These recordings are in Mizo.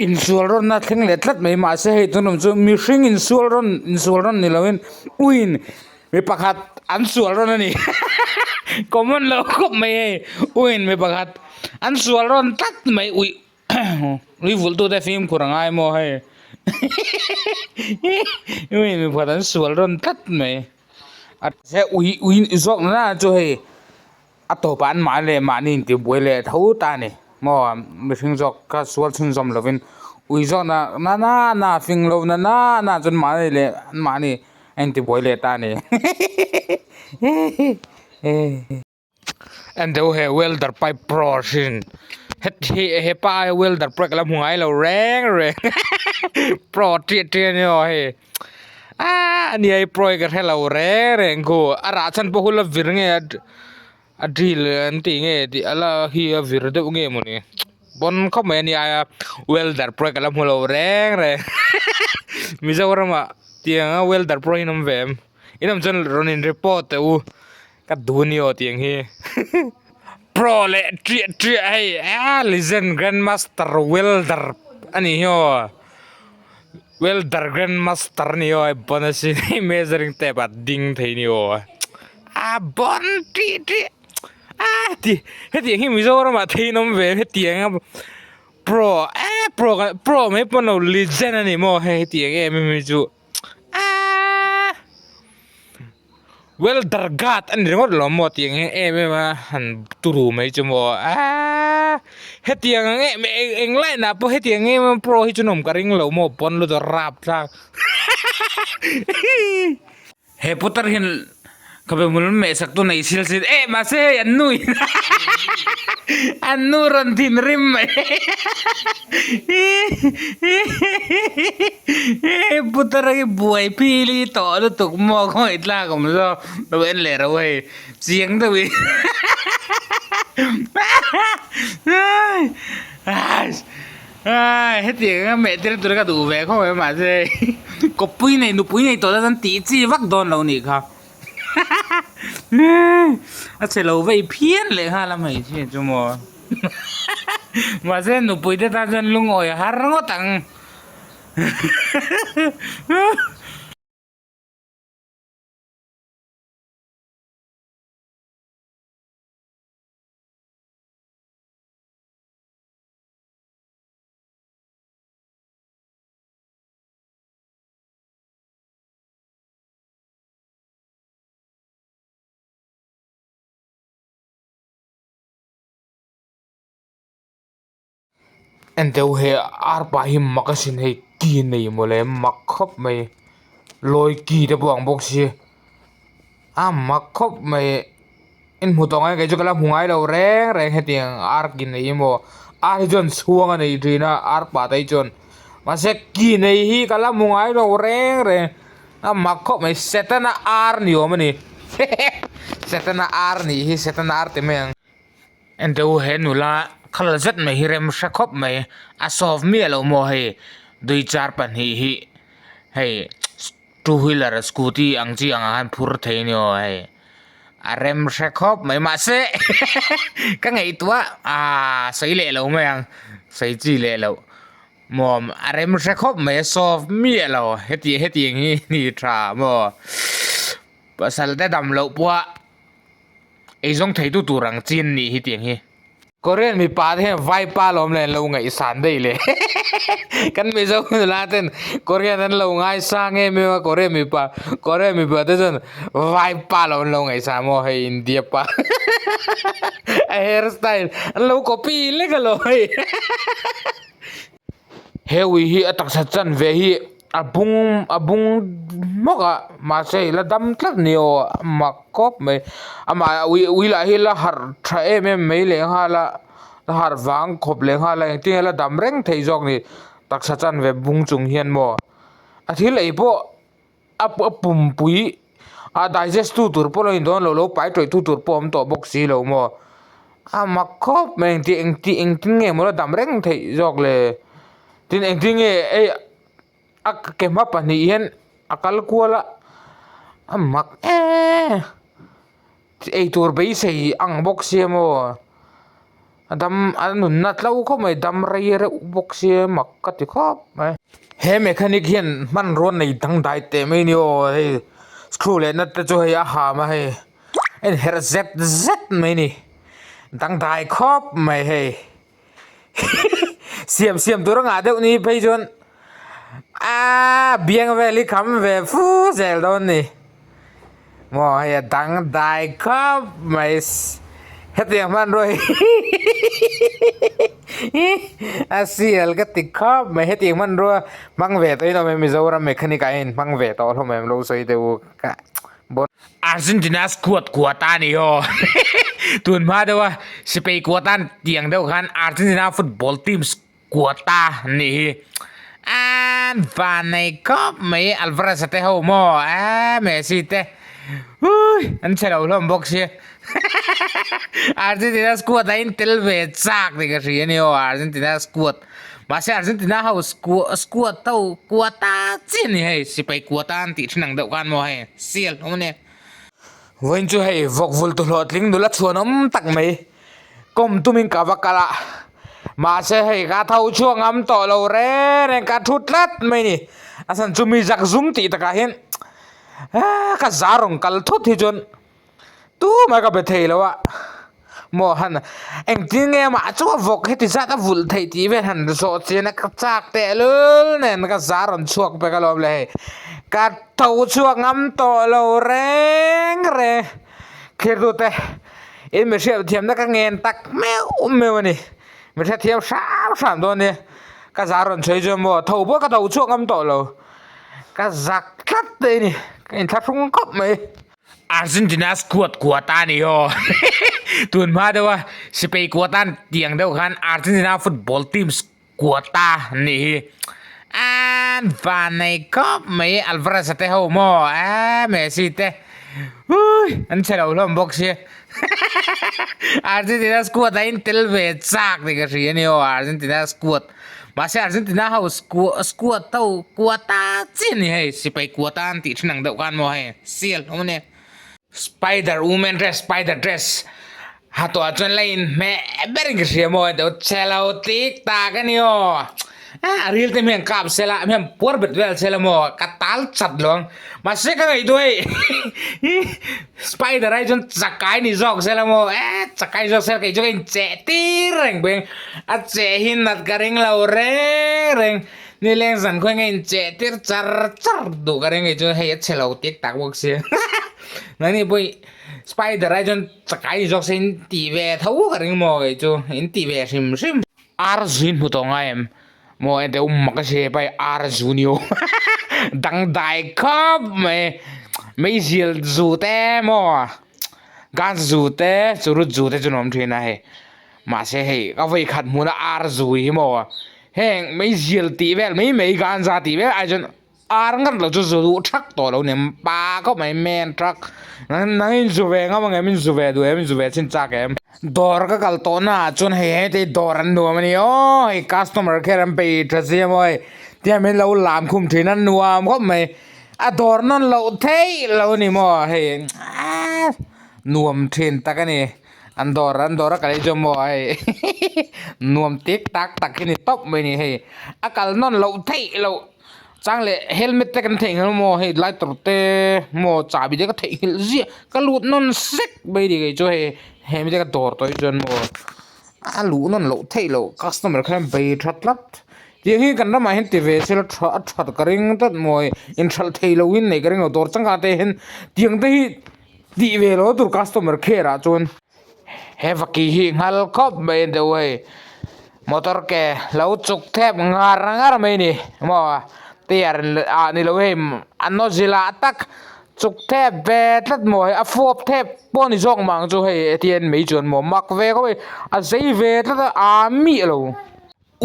Insual rawnna thleng leh tlat mai mahse hei tunawm chu mihring insual rawn insual rawn ni loin uiin mi pakhat an sual rawn a ni common lo khawp mai hei uiin mi pakhat an sual rawn tlat mai ui ui vulh tute fimkhur a ngai maw hei uiin mi pakhat an sual rawn tlat mai a ui ui zawk na chu hei. A tawpah an mahni leh mahni intibuai leh tho ta a ni maw mihring zawk kha sual chhunzawm lovin ui zawk na na na fing lo na na na chuan mahni leh an mahni a intibuai leh ta a ni en deuh he welder pipe pro hrin heti hepa aia welder pawh ka la hmu ngai lo reng reng pro ṭiah ṭiah a ni aw hei. Aaa ani ai pro hi ka hre lo reng reng khu a rah chhan pawh hul a vir nge a a drill an tih nge tih a la hi a vir deuh nge mawni pawn khawp mai ani aia welder pro hi ka la hmu lo reng reng Mizoramah tiang a welder pro hi an awm ve em in awm chuan rawn in report teh u ka duh ni aw tiang hi pro leh ṭiah ṭiah hei aaa legend grandmaster welder a nih hi aw. Welder grand master ni aw bon a sin hei measuring tape ah ding thei ni aw a bon tih tih a ti hetiang hi Mizoram ah thei in awm ve hetiang a pro eh pro pro mai pawh ni lo legend a ni maw hei hetiang em em hi chu aaa. Welder guard a ni ringawt lo maw tiang hi em em a han turu mai chu maw aaa hetiang ang em em eng line ah pawh hetiang em em pro hi chu an awm ka ring lo maw pawn lut a rap thlak he putar hian khawpe hmul meh sak tu nei sil sil eh mahse hei an nu in an nu rawn thinrim mai Putar hi buai phili tawh lutuk maw khawngaih tlak awm zawk lo en leh ro hei chiang deuh in hetiang a meh tir tur ka duh ve khawp mai mahse kawppui nei nupui nei tawh te chuan tih chi vak dawn lo nih kha a chhe lo vei phian leh nghal a hmeichhia chu maw. Mahse nupui te tan chuan lungawi a har ngawt ang. En deuh he arpa hi mak a sin hei ki nei mawle mak khawp mai lawi ki te pawh ang bawk si a mak khawp mai in hmu tawh ngai kei chu ka la hmu ngai lo reng reng hetiang ar ki nei hi maw ar hi chuan chhuang a nei thin a arpa te hi chuan mahse ki nei hi ka la hmu ngai lo reng reng a mak khawp mai setana ar ni awm a ni setana ar nih hi setana ar ti mai ang. Enteh u he nula khal zet mai hi rem hre khawp mai a solve miah loh maw hei dui char pahnih hi hei two wheeler scooty ang chi ang ah khan phur thei a ni aw hei a rem hre khawp mai mahse ka ngaihtuah ah sawi leh lo mai ang sawi chi leh loh maw a rem hre khawp mai a solve miah lo heti hetiang hi ni tha maw pasal te dam loh pawh a. Eizawng theitu tur ang chi an nih hi tiang hi. Korean mipa te hian vaipa lawm leh an lo ngaihsan daih le. Kan Mizo nula ten Korean an lo ngaisang em em a Korean mipa Korean mipa te chuan vaipa lo an lo ngaihsan maw hei India pa a hair style an lo copy lek alawm hei. He ui hi a taksa chan ve hi a bung a bung hmawk a mahse i la dam tlat ni aw a mak khawp mai amah ui ui lah hi la harh tha em em mai leh nghal a la harh vang khawp leh nghal a engtin nge la dam reng theih zawk ni taksa chan ve bung chung hian maw a thil ei pawh a a pumpui a digest tu tur pawh lo in dawn lo lo pai tawih tu tur pawh a awm tawh bawk si lo maw a mak khawp mai engti engti engtin nge maw la dam reng theih zawk le tin engtin nge hei a ke hma pahnih hian a kal kual a a mak eee eitur beisei ang bawk sia maw. A dam a nunna tlo khawp mai dam rei reuh bawk sia mak ka ti khawp mai. He mechanic hian hmanrua nei dangdai teh mai ni aw hei screw leh nut te chu hei a ham a hei a inherh zet zet mai ni dangdai khawp mai hei siam siam tur a ngah deuh ni phei chuan aaa biang vel hi kham ve fu zel dawn ni. Maw hei a dangdai khawp mai hetiang hmanrua hi a sial ka ti khawp mai hetiang hmanrua hmang ve tawhin awm em Mizoram mechanic ah hian hmang ve tawh hlawm em lo sawi teh u ka bon. Argentina squad kuat a ni aw tun hma deuh a sipai kuat a tiang deuh khan Argentina football team Quota nih hi an van nei khawp mai Alvarez a te ho maw eee Messi te hui an chhe lo hlawm bawk sia Argentina squad a in tel ve chak tih ka hria a ni aw Argentina squad mahse Argentina ho squad ho quota chiah a ni hei sipai quota an tih thin ang deuh khan maw hei sial hlawm a nia vawiin chu hei vawk vul tu hlawhtling nula chhuanawm tak mai. Kawm tumin ka va kal a, mahse hei ka tho chhuak ngam tawh lo reng reng ka thu tlat mai ni. A chhan chu mi zak zum tih takah hian aaa ka za rawn kal thut hi chuan tumah ka be thei lo a, maw han engtin nge amah chu a vawk heti zat a vulh theih tih vel han zawh chian a ka chak tehlul nen ka za rawn chhuak pek alawm le hei ka tho chhuak ngam tawh lo reng reng thlir tute. In mi hriat thiamna ka ngen tak meuh meuh a ni. Mi hrethiam hram hram dawn nia. Ka zar rawn chhui chu maw tho pawh ka tho chhuak ngam tawh lo. Ka zak tlat mai a ni. Ka inthlahrung khawp mai. Argentina squad kuat a ni aw. Tun hma deuh a sipai kuat a tiang deuh khan Argentina football team Quota nih hi an van nei khawp mai Alvarez a te ho maw eee Messi te hui an chhe lo hlawm bawk sia Argentina squad a in tel ve chak tih ka hria a ni aw Argentina squad mahse Argentina ho squad ho quota chiah a ni hei sipai quota an tih thin ang deuh khan maw hei sial hlawm a nia. Spider woman dress spider dress ha tawh ah chuan la inhmeh ber in ka hria maw deuh che lo tik tak a ni aw a ril te hian kap sela hian puar bet vel sela maw ka tal chat lo ang mahse ka ngaihtuah hei spider ai chuan chakai ni zawk sela maw eh chakai zawk sela kei chu ka incheh tir reng beng a cheh hi nat ka ring lo reng reng nileng zan khaw eng a incheh tir char char duh ka ring kei chu hei a chhe lo tik tak bawk sia nangni pawh spider ai chuan chakai ni zawk se in tih ve tho ka ring maw kei chu in tih ve hrim hrim. Ar zu in hmu tawh ngai em? Maw ente um mak a hre pai ar zu ni aw dangdai khawp mai meizial zu te maw gas zu te churut zu te chu an awm thin a hei mahse hei ka vawi khat hmuna ar zu hi maw heng meizial tih vel mai mai ganza tih vel ai chuan Ar ngat lo chu zu duh thak tawh lo nia pa khawp mai men truck nang in zu ve ngam angem in zu ve duh em in zu ve chin chak em. Dawr ka kal tawh na ah chuan hei heti dawr an nuam a ni aw hei customer care an pe tha sia maw hei tiang min lo lam khum thin a nuam khawp mai a dawr nawn loh theih lo a ni maw hei aaa nuam thin tak a ni an dawr an dawr a kal hi chu maw hei nuam tik tak tak hi ni tawp mai a ni hei a kal nawn loh theih loh. Chang leh helmet te kan theihnghilh maw hei lighter te maw chahbi te ka theihnghilh ziah ka lut nawn sek mai ni kei chu hei he mi te ka dawr tawh hi chuan maw a luh nawn loh theih loh customer khan bei tha tlat tiang hi kan ramah hian ti ve sela tha a that ka ring tlat maw hei inhralh thei lo in nei ka ring lo dawr changkang te hian tiang te hi tih ve lo tur customer care ah chuan. He vaki hi nghal khawp mai deuh hei motor ke lo chuk thep ngar ngar mai ni maw tyre ah ni lo hei a nozzle ah tak chuk thep ve tlat maw hei a fawp thep pawh ni zawk mah ang chu hei etiang mai chuan maw mak ve khawp mai a zei ve tlat a aa miah lo.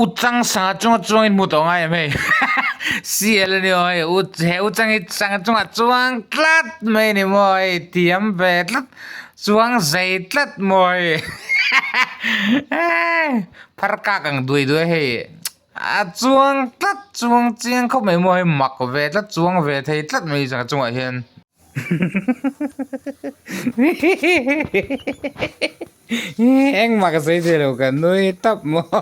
U chang sanga chunga chuang in hmu tawh ngai em hei sial a ni aw hei u he u chang hi sanga chungah chuang tlat mai a ni maw hei tiam ve tlat chuang zei tlat maw hei phar kak ang duai duai hei a chuang tlat chuang chiang khawp mai maw hei mak ve tlat chuang ve thei tlat mai sanga chungah hian. Engmah ka sawi thei lo ka nui tawp maw.